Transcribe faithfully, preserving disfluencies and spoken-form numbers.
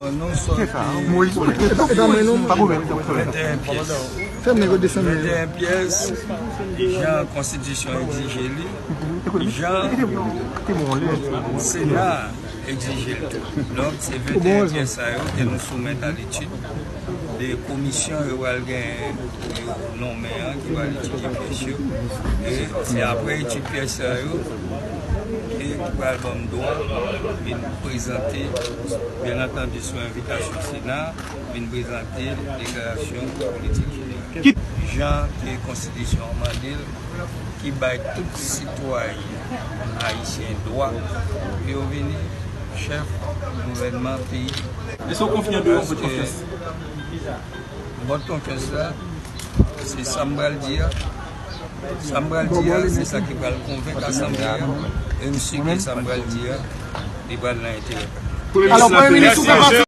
Nou sòti venteyen pyès. Venteyen pyès, jan konstitisyon egzije li, jan Sena egzije l tou. Donk, se venteyen pyès sa yo ke nou soumèt a letid de komisyon yo pral genyen pou yo nonmen an ki pral etidye pyès yo. E se apre etid pyès sa yo ke ki pral ban m dwa vin prezante, byen antandi sou envitasyon Sena, vin prezante deklarasyon politik jeneral. Jan ke konstitisyon an mande l, ki bay tout sitwayen ayisyen dwa pou yo vini chèf gouvènman peyi. Èske w konfye an de yon vòt konfyans? Vòt konfyans la, se sa m pral di a. Sa m pral di a, se sa ki pral konvenk asanble a. E m si ke sa m pral di a, li pral nan enterè pèp la. Alò, Premye Minis, ou kapab